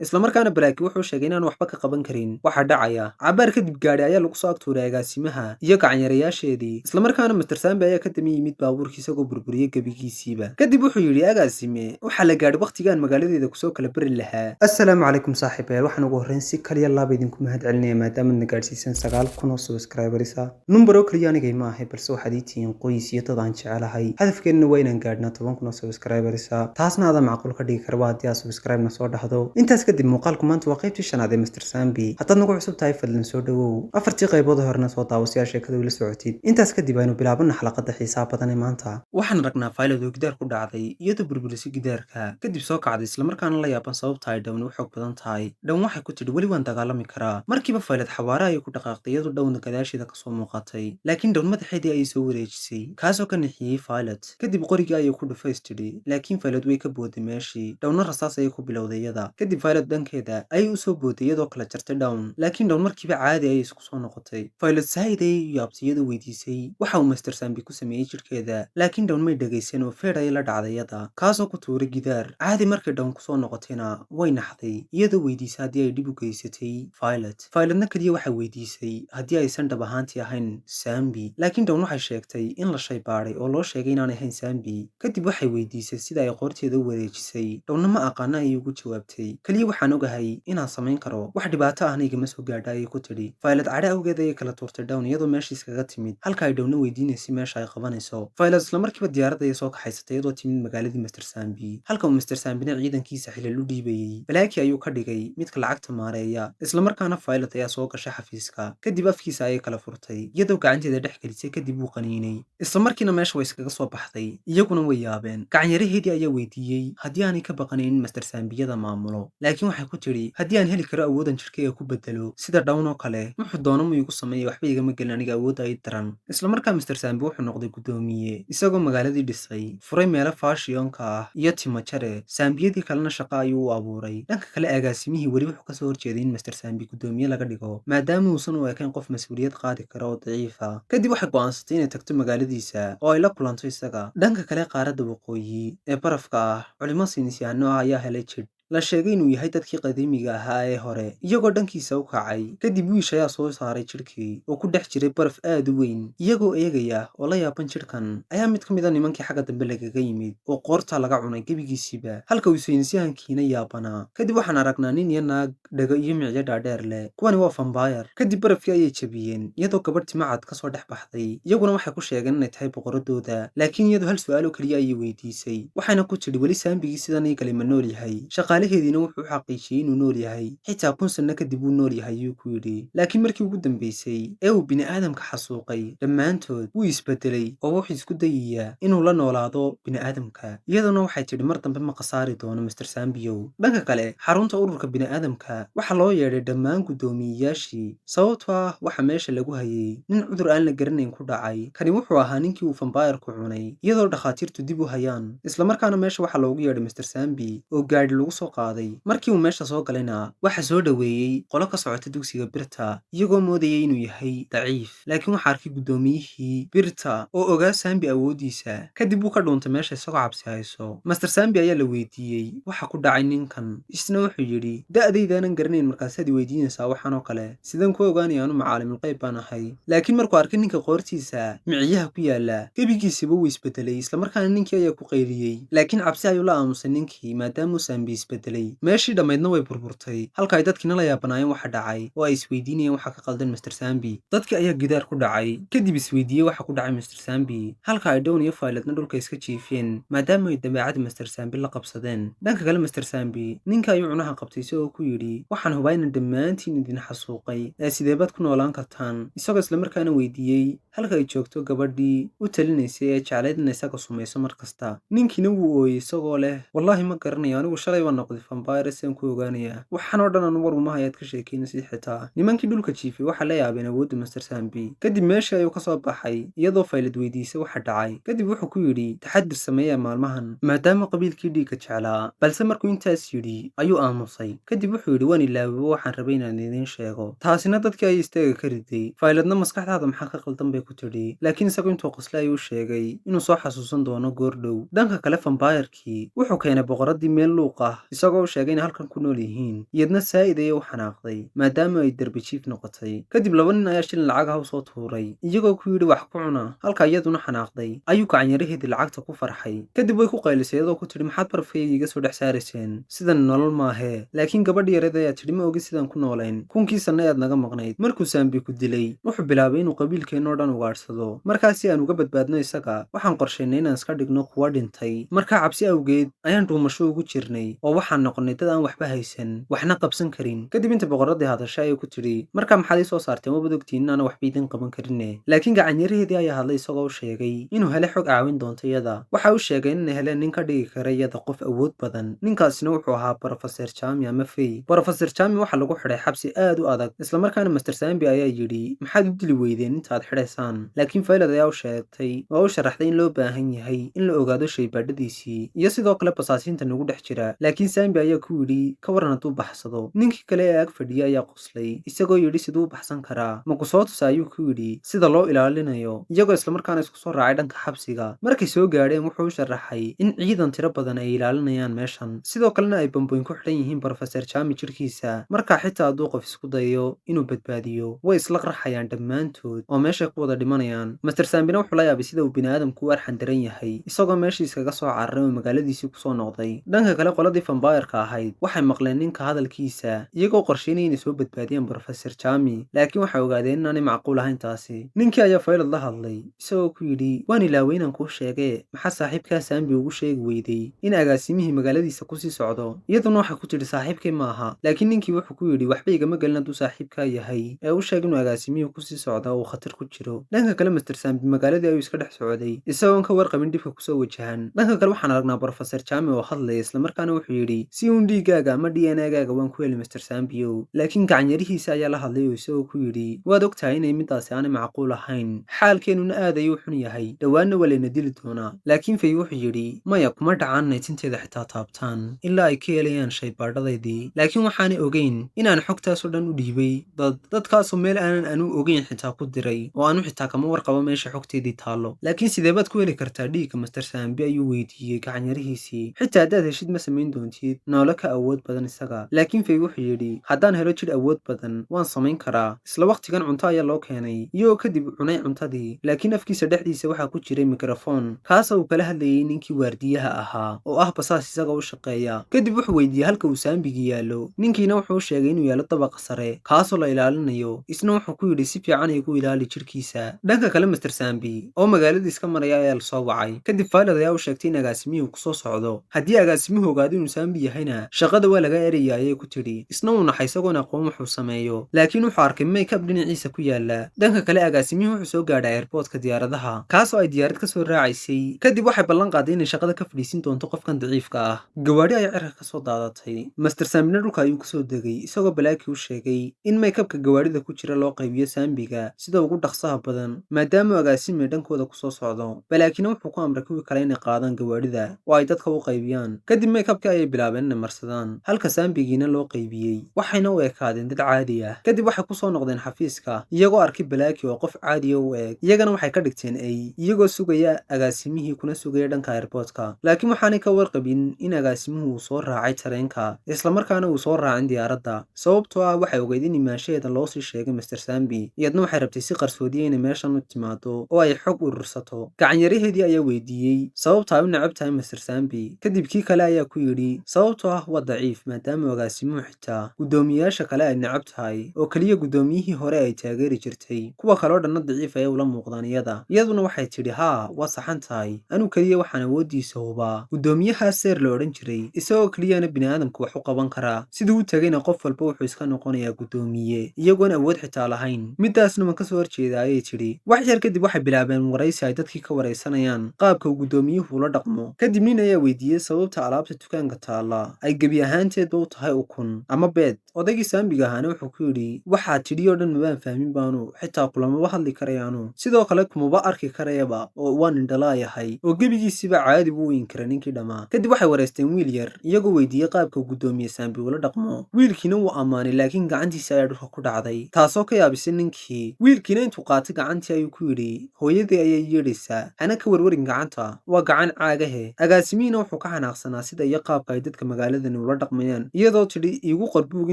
Islamarkaana Balaaki wuxuu sheegay inaan waxba ka qaban karin waxa dhacaya. Cabaar kadib gaadhi ayaa lagu soo agtuuray agaasimaha iyo gacanyarayaasheedii. Islamarkaana Mr. Sambi ayaa ka dami yimid baabuurkii, isagoo burburiyey gebigiisiiba. Kadib wuxuu yidhi: "Agaasime, waxaa la gaadhay wakhtigaan magaaladeeda kusoo kala bari lahaa." Assalaamu calaykum saaxiibayaal, waxaan ugu horreyn si kaliya laaba idinku mahad celinaya maadaamaad na gaadhsiisan 9000 oo subscribers ah. Number oo kaliya anigay ma ahay, balse waxaad ii tihiin qoys iyo dad aan jecelahay. Hadafkeenna waa inaan gaadhnaa 10,000 oo subscribers ah. Taasna adaa macquul ka dhigi kara waa haddii aad subscribe na soo dhahdo. Intaas kadib, muuqaalku maanta waa qaybtii shanaad ee Mr. Sambi. Haddaad nagu cusub tahay, fadlan soo dhawow. Afartii qaybood horena soo daawo si aad sheekada ula socotid. Intaas kadib aynu bilaabana xalaqada xiisaha badan ee maanta. Waxaan aragnaa Violet oo gidaar ku dhacday, iyadoo burburisay gidaarka. Kadib soo kacday, islamarkaana la yaaban sababta ay Dawn u xoog badan tahay. Dawn waxay ku tidhi: "Weli waan dagaalami karaa." Markiiba Violet xawaare ayay ku dhaqaaqday, iyadoo Dawn gadaasheeda kasoo muuqatay. Laakiin Dawn madaxeedii ayay soo wareejisay, kaasoo ka nixiyey Violet. Kadib qorigii ayay ku dhufays tidhi, laakiin Violet way ka booday meeshii. Dawnna rasaas ayay ku bilowday iyada. Kadib Violet dhankeeda ayay usoo booday, iyadoo kala jartay Dawn. Laakiin Dawn markiiba caadi ayay isku soo noqotay. Violet saa'id ayay u yaabtay, iyadoo weydiisay waxa uu Mr. Sambi ku sameeyey jidhkeeda. Laakiin Dawn may dhegaysan oo feer ayay la dhacday iyada, kaasoo ku tuuray gidaar. Caadi markay Dawn kusoo noqotayna way naxday, iyadoo weydiisay haddii ay dhib u geysatay Violet. Violetna kaliya waxay weydiisay haddii aysan dhab ahaantii ahayn Sambi. Laakiin Dawn waxay sheegtay in la shay baadhay oo loo sheegay inaanay ahayn Sambi. Kadib waxay weydiisay sida ay qoorteeda u wareejisay. Dawnna "Ma aqaana" ayay ugu jawaabtay. "Kaliya waxaan ogahay inaan samayn karo, wax dhibaato ahna igama soo gaadha" ayay ku tidhi. Violet cadho awgeed ayay kala tuurtay Dawn, iyadoo meeshii iskaga timid, halka ay Dawnna weydiinaysay meesha ay qabanayso. Violet isla markiiba diyaaradda ayay soo kaxaysatay, iyadoo timid magaaladii Mr. Sambi, halka uu Mr. Sambina ciidankiisa xilal u dhiibayey. Balaaki ayuu ka dhigay midka lacagta maareeya. Islamarkaana Violet ayaa soo gashay xafiiska. Kadib afkiisa ayay kala furtay, iyadoo gacanteeda dhex gelisay. Kadib wuu qaniinay. Isla markiina meesha way iskaga soo baxday, iyaguna way yaabeen. Gacanyaraheedii ayaa weydiiyey haddii aanay ka baqanayn Mr. Sambiyada maamulo. Laakiin waxay ku tidhi: "Haddii aan heli karo awoodan jidhkayga ku bedelo sida Dawn oo kale, wuxuu doono mu igu sameeya, waxba igama gelin, aniga awoodda ay daran." Isla markaa Mr. Sambi wuxuu noqday guddoomiye, isagoo magaaladii dhisay, furay meelo fashionka ah iyo timajare. Saambiyadii kalena shaqo ayuu u abuuray. Dhanka kale, agaasimihii weli wuxuu kasoo horjeeday in Mr. Sambi guddoomiye laga dhigo, maadaama uusan u ekayn qof mas-uuliyad qaadi kara oo daciifa. Kadib waxay go'aansatay inay tagto magaaladiisa oo ay la kulanto isaga. Dhanka kale, qaaradda waqooyi ee barafka ah, culimo saynisyahano ah ayaa helay jidh la sheegay inuu yahay dadkii qadiimiga ahaa ee hore, iyagoo dhankiisa u kacay. Kadib wiish ayaa soo saaray jidhkii oo ku dhex jiray baraf aad u weyn. Iyagoo eegaya oo la yaaban jidhkan ayaa mid ka mid a nimankii xagga dambe lagaga yimid oo qoorta laga cunay gebigiisiiba, halka uu saynisyahankiina yaabanaa. Kadib waxaan aragnaa nin iyo naag dhago iyo micyo dhaadheer leh. Kuwani waa vampire. Kadib barafkii ayay jabiyeen, iyadoo gabadh timacad kasoo dhex baxday. Iyaguna waxay ku sheegeen inay tahay boqoradooda. Laakiin iyadu hal su'aal oo keliya ayay weydiisay, waxayna ku tidhi: "Weli Saambigii sidan ii galay ma nool yahay?" Shaqaalaheediina wuxuu u xaqiijiyey inuu nool yahay. "Xitaa 1000 sanno kadib wuu nool yahay," ayuu ku yidhi. Laakiin markii ugu dambeysay ee uu bini'aadamka xasuuqay dhammaantood, wuu isbedelay oo wuxuu isku dayayaa inuu la noolaado bini'aadamka. Iyaduna waxay tidhi: "Mar dambe ma khasaari doono, Mr. Sambiyow." Dhanka kale, xarunta ururka bini'aadamka waxaa loo yeedhay dhammaan guddoomiyeyaashii, sababtoo ah waxa meesha lagu hayay nin cudur aan la garanayn ku dhacay. Kani wuxuu ahaa ninkii uu vampireku cunay, iyadoo dhakhaatiirtu dib u hayaan. Islamarkaana meesha waxaa loogu yeedhay Mr. Sambi oo gaadhi lagu soo qaaday. Markii uu meesha soo galayna waxa soo dhoweeyey qolo ka socota dugsiga birta, iyagoo moodayay inuu yahay daciif. Laakiin waxaa arkay guddoomiyihii birta oo ogaa Sambi awooddiisa. Kadib wuu ka dhuuntay meesha isagoo cabsi hayso. Master Sambi ayaa la weydiiyey waxa ku dhacay ninkan. Isna wuxuu yidhi: "Da'daydaanan garanayn, markaasaad i weydiinaysaa waxaan oo kale. Sidaan ku ogaanaya? Anu macaalimul qayb baan ahay." Laakiin markuu arkay ninka qoortiisa miciyaha ku yaala, gebigiisiba wuu isbedelay. Islamarkaana ninkii ayaa ku qayliyey, laakiin cabsi ayuu la aamusay ninkii, maadaamuu Sambi isbedelay. Meeshii dhammaydna way burburtay, halka ay dadkiina la yaabanaayeen waxa dhacay oo ay isweydiinayeen waxa ka qaldan Mr. Sambi. Dadkii ayaa gidaar ku dhacay, kadib isweydiiyey waxa ku dhacay Mr. Sambi, halka ay Dawn iyo Violetna dhulka iska jiifeen, maadaama ay dabeecadda Mr. Sambi la qabsadeen. Dhanka kale, Mr. Sambi ninka ayuu cunaha qabtay, isagoo ku yidhi: "Waxaan hubaa inaan dhammaantiin idin xasuuqay, ee sidee baad ku noolaan kartaan?" Isagoo islamarkaana weydiiyey halka ay joogto gabadhii u talinaysay ee jeclayd in isaga sumayso mar kasta. Ninkiina wuu ooyey, isagoo leh: "Wallaahi ma garanayo, anigu shalay baan noqday vampire, sidaan ku ogaanayaa waxaan oo dhan? Anu war uma hayaad ka sheekeynaysid." Xitaa nimankii dhulka jiifay waxaa la yaabeen awoodda Mr. Sambi. Kadib meeshii ayuu kasoo baxay, iyadoo Violet weydiisay waxa dhacay. Kadib wuxuu ku yidhi: "Taxadir sameeya maalmahan, maadaama qabiilkii dhiigga jeclaa." Balse markuu intaas yidhi ayuu aamusay. Kadib wuxuu yidhi: "Waan ilaawaba waxaan rabay inaan idiin sheego." Taasina dadkii ayay istaaga ka riday. Violetna "Maskaxdaada maxaa ka qaldan?" bay ku tidhi. Laakiin isagu intuu qoslay ayuu sheegay inuu soo xasuusan doono goor dhow. Dhanka kale, vampirekii wuxuu keenay boqoraddii meel luuq ah. Isagoo u sheegay in halkan ku nool yihiin. Iyadna saa'id ayay u xanaaqday maadaama ay derbi jiif noqotay. Kadib laba nin ayaa shilin lacag ah u soo tuuray, iyagoo ku yidhi wax ku cuna. Halka iyaduna xanaaqday ayuu gacanyaraheedii lacagta ku farxay. Kadib way ku qaylisay iyadoo ku tidhi, "Maxaad barafkayga iga soo dhex saarayseen? Sidan nolol maahee." Laakiin gabadhi yareed ayaa tidhi, "Ma ogi sidaan ku noolayn kunkii sanno ead naga maqnayd. Markuu Saambi ku dilay, wuxuu bilaabay inuu qabiilkeennoo dhan ugaadhsado. Markaas si aan uga badbaadno isaga, waxaan qorshaynay inaan iska dhigno kuwa dhintay. Markaa cabsi awgeed ayaan dhuumasho ugu jirnay oo waxaan noqonnay dad aan waxba haysan, waxna qabsan karin." Kadib inta boqorradii hadashay ayay ku tidhi, "Markaa maxaad ii soo saarteen? Wabad ogtiin inaana waxba idin qaban karine." Laakiin gacanyaraheedii ayaa hadlay, isagoo u sheegay inuu helay xog caawin doonto iyada. Waxa uu sheegay inay heleen nin ka dhigi kara iyada qof awood badan. Ninkaasina wuxuu ahaa Brofeser Jami ama Fey. Brofeser Jami waxaa lagu xidhay xabsi aad u adag. Islamarkaana Master Sambi ayaa yidhi, "Maxaad u dili weydeen intaad xidhaysaan?" Laakiin Violet ayaa u sheegtay oo u sharaxday in loo baahan yahay in la ogaado shaybaadhadiisii iyo sidoo kale basaasiinta nagu dhex jira. Laakiin Sambi ayaa ku yidhi, "Ka waran hadduu baxsado?" Ninkii kale ee ag fadhiyay ayaa qoslay, isagoo yidhi, "Siduu u baxsan karaa? Ma ku soo tusa?" ayuu ku yidhi sida loo ilaalinayo. Iyagoo islamarkaana isku soo raacay dhanka xabsiga. Markay soo gaadheen, wuxuu u sharaxay in ciidan tiro badan ay ilaalinayaan meeshan, sidoo kalena ay bambooyin ku xidhan yihiin Brofeser Jami jirkiisa. Markaa xitaa hadduu qof isku dayo inuu badbaadiyo, way isla qarxayaan dhammaantood oo meeshay ku wada dhimanayaan. Master Sambina wuxuu la yaabay sida uu bini'aadamku u arxan daran yahay, isagoo meeshii iskaga soo cararay oo magaaladiisii kusoo noqday. Dhanka kale, qoladii vampire-ka ahayd waxay maqleen ninka hadalkiisa, iyagoo qorsheynaya inay soo badbaadiyaan Brofeser Jami, laakiin waxay ogaadeen inaanay macquul ahayn taasi. Ninkii ayaa Violet la hadlay, isagoo ku yidhi, "Waan ilaaway inaan kuu sheegee, maxaa saaxiibkaa Sambi ugu sheegi weyday in agaasimihii magaaladiisa kusii socdo?" Iyaduna waxay ku tidhi, "Saaxiibkay maaha." Laakiin ninkii wuxuu ku yidhi, "Waxba igama gelin hadduu saaxiibkaa yahay, ee u sheeg inuu agaasimihii kusii socda oo uu khatar ku jiro." Dhanka kale, Master Sambi magaaladii ayuu iska dhex socday, isagoon ka warqabin dhibka kusoo wajahan. Dhanka kale, waxaan aragnaa Brofeser Jami oo hadlaya. Islamarkaana wuxuu yidhi, "Si uun dhiiggaaga ama DNA-gaaga waan ku heli, Master Sambiyow." Laakiin gacanyarihiisa ayaa la hadlay oo isagoo ku yidhi, "Waad ogtahay inay midaasi aanay macquul ahayn, xaalkeennuna aad ayuu xun yahay, dhowaanna waa layna dili doonaa." Laakiin Fey wuxuu yidhi, "Maya, kuma dhacaan inay tinteeda xitaa taabtaan ilaa ay ka helayaan shaybaadhadaydii. Laakiin waxaanay ogeyn inaan xogtaasoo dhan u dhiibay dad, dadkaasoo meel aanan anu ogeyn xitaa ku diray, oo anu xitaa kama warqabo meesha xogteedii taallo." "Laakiin sidee baad ku heli kartaa dhiigga Master Sambi?" ayuu weydiiyey gacanyarihiisii. "Xitaa haddaad heshid, ma samayn doontid noole ka awood badan isaga." Laakiin Fey wuxuu yidhi, "Haddaan helo jidh awood badan, waan samayn karaa." Isla waqtigan cunto ayaa loo keenay, iyagoo kadib cunay cuntadii. Laakiin afkiisa dhexdiisa waxaa ku jiray mikrofon, kaasoo uu kala hadlayay ninkii waardiyaha ahaa oo ah basaas isaga u shaqeeya. Kadib wuxuu weydiiyey halka uu Saambigi yaallo. Ninkiina wuxuu u sheegay inuu yaallo dabaqa sare, kaasoo la ilaalinayo. Isna wuxuu ku yidhi, "Si fiican igu ilaali jidhkiisa." Dhanka kale, Master Sambi oo magaaladii iska maraya ayaa lasoo wacay. Kadib Violet ayaa u sheegtay in agaasimihii kusoo socdo. Haddii agaasimuhu ogaado inuu Saambi yahayna, shaqada waa laga eraya, ayay ku tidhi. Isna uu naxay, isagoon aqoon wuxuu sameeyo, laakiin wuxuu arkay makeup dhinaciisa ku yaala. Dhanka kale, agaasimihii wuxuu soo gaadhay airportka diyaaradaha, kaasoo ay diyaarad ka soo raacaysay. Kadib waxay ballan qaaday inay shaqada ka fadhiisin doonto qofkan daciifka ah. Gawaadhi ayaa cirka ka soo daadatay. Master Sambina dhulka ayuu kusoo degay, isagoo Balaaki u sheegay in makeupka gawaadhida ku jira loo qaybiyo Saambiga sida ugu dhaqsaha badan, maadaama agaasime dhankooda kusoo socdo. Balaakina wuxuu ku amray kuwii kale inay qaadaan gawaadhida oo ay dadka u qaybiyaan. Kadib makeupka ayay bilaabeen inay marsadaan, halka Saambigiina loo qaybiyey, waxayna u ekaadeen dad caadi ah. Kadib waxay kusoo noqdeen xafiiska, iyagoo arkay Balaaki oo qof caadiya u eg. Iyagana waxay ka dhigteen ay, iyagoo sugaya agaasimihii kuna sugaya dhanka airportka. Laakiin waxaanay ka warqabin in agaasimuhu uu soo raacay tareenka, islamarkaana uu soo raacin diyaaradda, sababtoo ah waxay ogeyd in imaanshaheeda loo sii sheegay Master Sambi. Iyadna waxay rabtay si qarsoodiya inay meeshan u timaado oo ay xog urursato. Gacanyaraheedii ayaa weydiiyey sababta ay u necab tahay Master Sambi. Kadib kii kale ayaa ku yidhi, "Sababtoo ah waa daciif, maadaama agaasimuhu xitaa guddoomiyeyaasha kale ay necab tahay oo keliya guddoomiyihii hore ay taageeri jirtay, kuwa kaloo dhanna daciif ayay ula muuqdaan iyada." Iyaduna waxay tidhi, "Haa, waa saxan tahay, anuu keliya waxaan awooddiisa hubaa guddoomiyaha Seer la odhan jiray, isagoo keliyana bini'aadamku wax u qaban karaa. Siduu u tegayna qof walba wuxuu iska noqonayaa guddoomiye iyagoon awood xitaa lahayn. Midaasna waan kasoo horjeeda," ayay tidhi. Wax yar kadib waxay bilaabeen waraysi ay dadkii ka waraysanayaan qaabka uu guddoomiyuhu ula dhaqmo. Kadib nin ayaa weydiiyey sababta alaabta dukaanka taalla ay gebi ahaanteedba u tahay ukun ama beed. Odaygii Saambiga ahaana wuxuu ku yidhi, "Waxaad tidhi oo dhan mabaan fahmin baanu, xitaa kulamaba hadli karayaanu, sidoo kale kumaba arki karayaba oo waan indhalaayahay." Oo gebigiisiba caadi buu u inkiray ninkii dhammaa. Kadib waxay wareysteen wiil yar, iyagoo weydiiyey qaabka guddoomiye Saambi ula dhaqmo. Wiilkiina wuu ammaanay, laakiin gacantiisa ayaa dhulka ku dhacday, taasoo ka yaabisay ninkii. Wiilkiina intuu qaatay gacantii ayuu ku yidhi, "Hooyadii ayay yeedhaysaa, hana ka warwarin gacanta, waa gacan caagahe." Agaasimihiina wuxuu ka xanaaqsanaa sida iyo qaabka ay ay dadka magaaladani ula dhaqmayaan, iyadoo tidhi iigu qor buug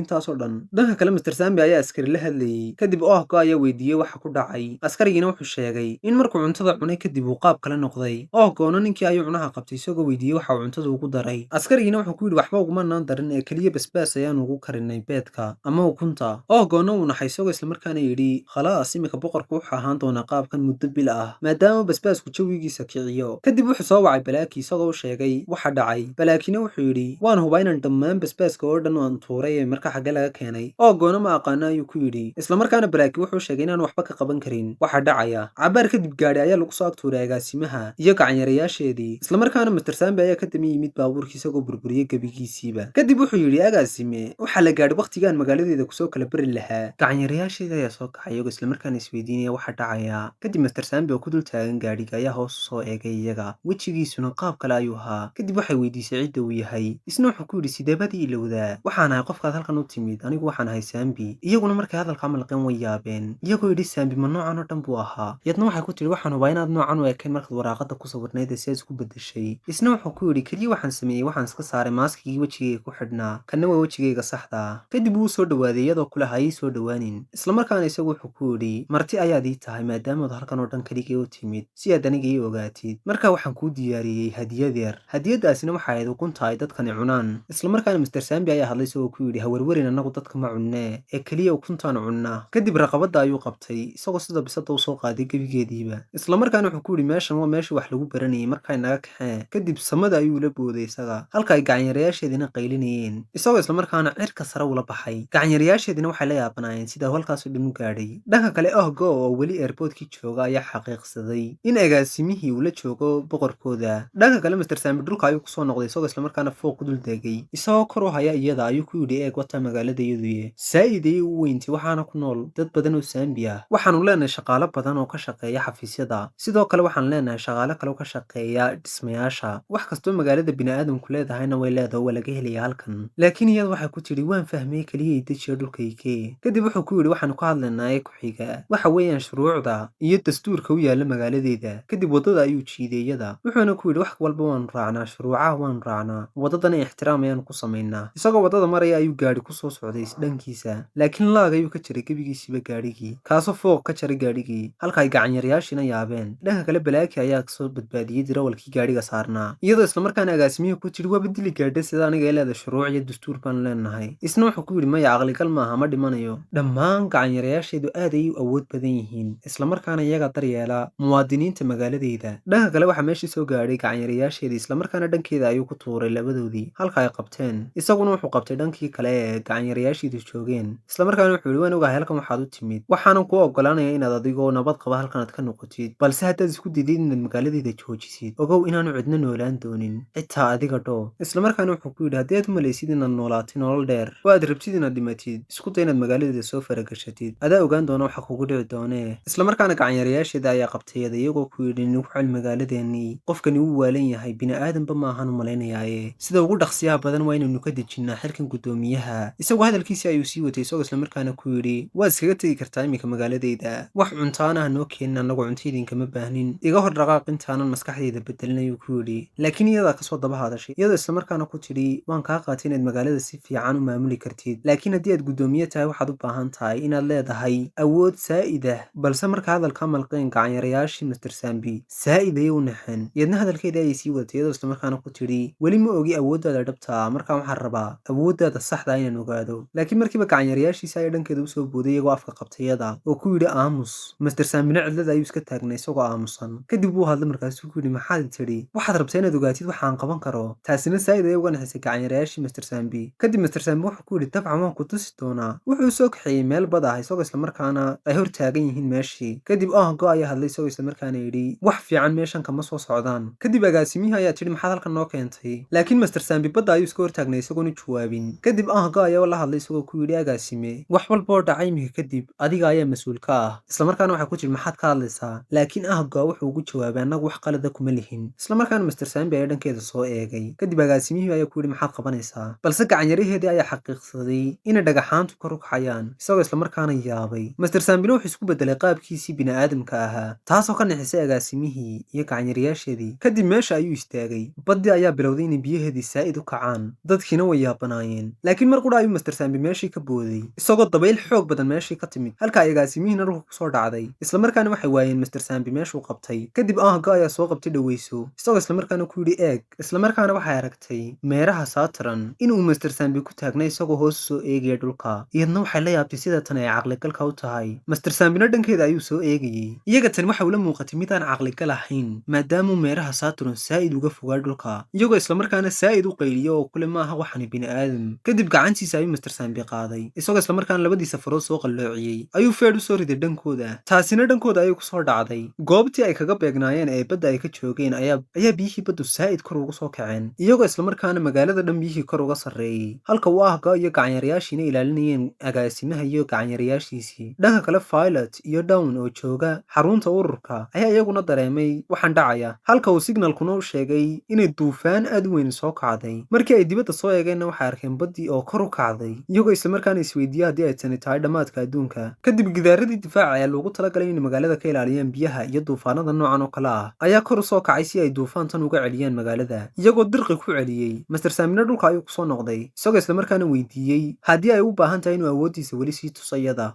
intaasoo dhan. Dhanka kale, Mr Sambi ayaa askari la hadlayey. Kadib Ohgo ayaa weydiiyey waxa ku dhacay. Askarigiina wuxuu sheegay in markuu cuntada cunay kadib uu qaab kale noqday. Ohgona ninkii ayuu cunaha qabtay, isagoo weydiiyey waxa uu cuntada ugu daray. Askarigiina wuxuu ku yidhi waxba ugumanaan darin ee keliya basbaas ayaan ugu karinay beedka ama ukunta. Ohgona uu naxay, isagoo islamarkaana yidhi khalaas, iminka boqorku wuxuu ahaan doonaa qaabkan muddo bil ah, maadaama basbaasku jawigiisa kiciyo. Kadib wuxuu soo wacay Balaaki, isagoo u sheegay waxa dhacay. Balaakina wuxuu yidhi waan hubaa inaan dhammaan basbaaska oo dhan aan tuuray, ee marka xagge laga keenay? Ohgona ma aqaana ayuu ku yidhi. Islamarkaana Balaaki wuxuu sheegay inaan waxba ka qaban karin waxa dhacaya. Cabaar kadib gaadhi ayaa lagu soo agtuuray agaasimaha iyo gacanyarayaasheedii. Islamarkaana Mr Sambi ayaa ka dami yimid baabuurkii, isagoo burburiyey gebigiisiiba. Kadib wuxuu yidhi agaasime, waxaa la gaadhay wakhtigaan magaaladeeda kusoo kala bari lahaa. Gacanyarayaasheeda ayaa soo kacay, iyagoo islamarkaana isweydiinaya waxa dhacaya. Kadib Mr Sambi oo ku dul taagan gaadhiga ayaa hoos usoo eegay iyaga, wejigiisuna qaab kale ayuu ahaa. Kadib waxay weydiisay cidda uu yahay. Isna wuxuu ku yidhi sideebaad ii ilowdaa? Waxaan ahay qofkaad halkan u timid, anigu waxaan ahay Sambi. Iyaguna markay hadalkaa malqeen way yaabeen, iyagoo yidhi Sambi ma noocan oo dhan buu ahaa? Yadna waxay ku tidhi waxaan hubaa inaad noocan u ekayn markaad waraaqada ku sawirnayd ee sidaad isku bedeshay. Isna wuxuu ku yidhi keliya waxaan sameeyey waxaan iska saaray maaskigii wejigayga ku xidhnaa, kanna waa wejigayga saxda. Kadib wuu soo dhawaaday iyadoo kule ha ii soo dhawaanin. Islamarkaana isagu wuxuu ku yidhi marti ayaad ii tahay maadaamaad halkan oo dhan keligay u timid si aad aniga ii ogaatid. Marka waxaan kuu diyaariyey hadiyad yar. Hadiyadaasina waxay ahayd ukunta ay dadkani cunaan. Islamarkaana Mr Sambi ayaa hadlay, isagoo ku yidhi hawerwerin, annagu dadka ma cunnee ee keliya ukuntaan cunnaa. Kadib raqabada ayuu qabtay, isagoo sida bisada usoo qaaday gebigeediiba. Islamarkaana wuxuu ku yidhi meeshan waa meeshii wax lagu baranayay, markay naga kaxeen. Kadib samada ayuu la booday isaga, halka ay gacanyarayaasheediina qaylinayeen, isagoo islamarkaana cirka sare ula baxay. Gacanyarayaasheediina waxay la yaabanaayeen sida halkaasoo dhan u gaadhay. Dhanka kale, Ohgo oo weli airportkii jooga ayaa xaqiiqsaday in agaasimihii uu la joogo boqorkooda. Dhanka kale, Mr Sambi dhulka ayuu kusoo noqday, isagoo islamarkaana fooq ku dul degay. Isagoo kor u haya iyada ayuu ku yidhi eeg, wata magaalada iyaduye saa'id ayay u weyntay, waxaana ku nool dad badan oo Sambi ah. Waxaanu leenahay shaqaalo badan oo ka shaqeeya xafiisyada, sidoo kale waxaan leenahay shaqaale kale oo ka shaqeeya dhismayaasha. Wax kastoo magaalada bini'aadamku leedahayna way leedahay, waa laga helaya halkan. Laakiin iyada waxay ku tidhi waan fahmay, keliya dejiya dhulkaygee. Kadib wuxuu ku yidhi waxaanu ka hadlaynaa ee ku xiga waxa weeyaan shuruucda iyo dastuurka u yaalla magaaladeeda. Kadib waddada ayuu jiiday iyada, wuxuuna ku yidhi wax walba waanu raacnaa, shuruucaha waanu raacnaa, waddadana ixtiraam ayaanu ku samaynaa. Isagoo waddada maraya ayuu gaadhi kusoo socday dhankiisa, laakiin laag ayuu ka jaray gebigiisiiba gaadhigii, kaasoo fooq ka jaray gaadhigii, halka ay gacanyarayaashiina yaabeen. Dhanka kale, Balaaki ayaa kasoo badbaadiyey dirawalkii gaadhiga saarnaa, iyadoo islamarkaana agaasimihii ku tidhi waaba dili gaadha sida aniga leeda shuruuc iyo dastuur baanu leenahay. Isna wuxuu ku yidhi maya, caqligal maaha, ma dhimanayo. Dhammaan gacanyarayaasheedu aad ayay u awood badan yihiin, islamarkaana iyaga daryeela muwaadiniinta magaaladeyda. Dhanka kale, waxaa meeshii soo gaadhay gacanyarayaasheedii, islamarkaana dhankeeda ayuu ku tuuray labadoodii halka ay qabteen. Isaguna wuxuu qabtay dhankii kale ee gacanyarayaashiidu joogeen. Islamarkaana wuxuu yidhi waan ogahay halkan waxaad u timid, waxaanan kuu ogolaanaya inaad adigoo nabad qaba halkanaad ka noqotid, balse haddaad isku didid inaad magaaladeyda joojisid, ogow inaanu cidna noolaan doonin, xitaa adiga dhoo. Islamarkaana wuxuu ku yidhi haddii aad u malaysid inaad noolaatay nolol dheer oo aad rabtid inaad dhimatid, isku day inaad magaaladeeda soo faragashatid, adaa ogaan doona waxa kugu dhici doonee. Islamarkaana gacanyarayaasheeda ayaa qabtay iyada, iyagoo ku yidhi nagu cel magaaladeenii, qofkani wuu waalan yahay, bini'aadanba maahan u malaynayaaye, sida ugu dhaqsiyaha badan waa inaynu ka dejinnaa xilkan guddoomiyaha. Isagoo hadalkiisii ayuu sii watay, isagoo islamarkaana ku yidhi waad iskaga tegi kartaa iminka magaaladeyda, wax cuntaana ha noo keenin, annagu cunto idinkama baahnin, iga hor dhaqaaq intaanan maskaxdayda bedelin ayuu ku yidhi. Laakiin iyadaa kasoo daba hadashay, iyadoo islamarkaana ku tidhi waan kaa qaatay inaad magaalada si fiican u maamuli kartid, laakiin haddii aad guddoomiye tahay waxaad u baahan tahay inaad leedahay awood saa'id ah. Balse marka hadalka malqeen gacanyarayaashii Mr Sambi saa'id ayay u naxeen. Iyadna hadalkeeda ayay sii wadatay, iyadoo islamarkaana ku tidhi weli ma ogi awooddaada dhabta ah, markaa waxaan rabaa awooddaada saxda inaan ogaado. Laakiin markiiba gacanyarayaashiisa ayaa dhankeeda usoo booday, iyagoo afka qabtay iyada oo ku yidhi aamus. Mr Sambina cidlada ayuu iska taagnay isagoo aamusan. Kadib wuu hadlay, markaasuu ku yidhi maxaad tidhi? Waxaad rabtaa inaad ogaatid waxaan qaban karo? Taasina saa'id ayay uga naxisay gacanyarayaashii Mr Sambi. Kadib Mr Sambi wuxuu ku yidhi dabcan waan ku tusi doonaa. Wuxuu soo kaxeeyey meel bad ah, isagoo islamarkaana ay hor taagan yihiin meeshii. Kadib Ohgo ayaa hadlay, isagoo islamarkaana yidhi wax fiican meeshan kama soo socdaan. Kadib agaasimihii ayaa tidhi maxaad halkan noo keentay? Laakiin Mr Sambi badda ayuu iska hortaagnay isagoon u jawaabin. Kadib Ohgo ayaa la hadlay, isagoo ku yidhi agaasime, wax walba oo dhacay iminka kadib adiga ayaa mas-uul ka ah. Islamarkaana waxay ku tidhi maxaad ka hadlaysaa? Laakiin Ahgo wuxuu ugu jawaabay annagu wax qalada kuma lihin. Islamarkaana Mr Sambi ayaa dhankeeda soo eegay. Kadib agaasimihii ayaa ku yidhi maxaad qabanaysaa? Balse gacanyaraheedii ayaa xaqiiqsaday inay dhagaxaantu kor u kacayaan, isagoo islamarkaana yaabay. Mr Sambina wuxuu isku bedelay qaabkiisii bini'aadamka ahaa, taasoo ka nixisay agaasimihii iyo gacanyarayaasheedii. Kadib meesha ayuu istaagay, baddii ayaa bilowday inay biyaheedii albaabadii saa'id u kacaan. Dadkiina way yaabanaayeen, laakiin mar qura ayuu Master Sambi meeshii ka booday, isagoo dabayl xoog badan meeshii ka timid, halka ay agaasimihiina dhulka kusoo dhacday. Islamarkaana waxay waayeen Master Sambi meeshuu qabtay. Kadib Ahga ayaa soo qabtay Dhaweyso, isagoo islamarkaana ku yidhi eeg. Islamarkaana waxay aragtay meeraha Saturn inuu Master Sambi ku taagnay, isagoo hoos soo eegaya dhulka. Iyadna waxay la yaabtay sida tan ay caqligalka u tahay. Master Sambina dhankeeda ayuu soo eegayey. Iyaga tan waxa ula muuqatay mid aan caqligal ahayn, maadaamuu meeraha Saturn saa'id uga fogaa dhulka, iyagoo islamarkaana saa'id u qayliyo oo kule maaha waxani bini'aadam. Kadib gacantiisa ayuu Master Sambi qaaday, isagoo islamarkaana labadiisa farood soo qalloociyey ayuu feedh u soo riday dhankooda. Taasina dhankooda ayay kusoo dhacday. Goobtii ay kaga beegnaayeen ee badda ay ka joogeen ayaa biyihii baddu saa'id kor ugu soo kaceen, iyagoo islamarkaana magaalada dhan biyihii kor uga sarreeyey, halka uu Ahga iyo gacanyarayaashiina ilaalinayeen agaasimaha iyo gacanyarayaashiisii. Dhanka kale, Violet iyo Down oo jooga xarunta ururka ayaa iyaguna dareemay waxaan dhacaya, halka uu signalkuna u sheegay inay duufaan aad u weyn soo kacday. Markii ay dibadda soo eegeenna, waxay arkeen baddii oo kor u kacday, iyagoo islamarkaana isweydiiya haddii ay tani tahay dhammaadka adduunka. Kadib gidaaradii difaaca ee loogu talagalay inay magaalada ka ilaaliyaan biyaha iyo duufaanada noocan oo kale ah ayaa kor u soo kacay, si ay duufaantan uga celiyaan magaalada, iyagoo dirqi ku celiyey. Master Sambina dhulka ayuu kusoo noqday, isagoo islamarkaana weydiiyey haddii ay u baahan tahay inuu awooddiisa weli sii tuso iyada.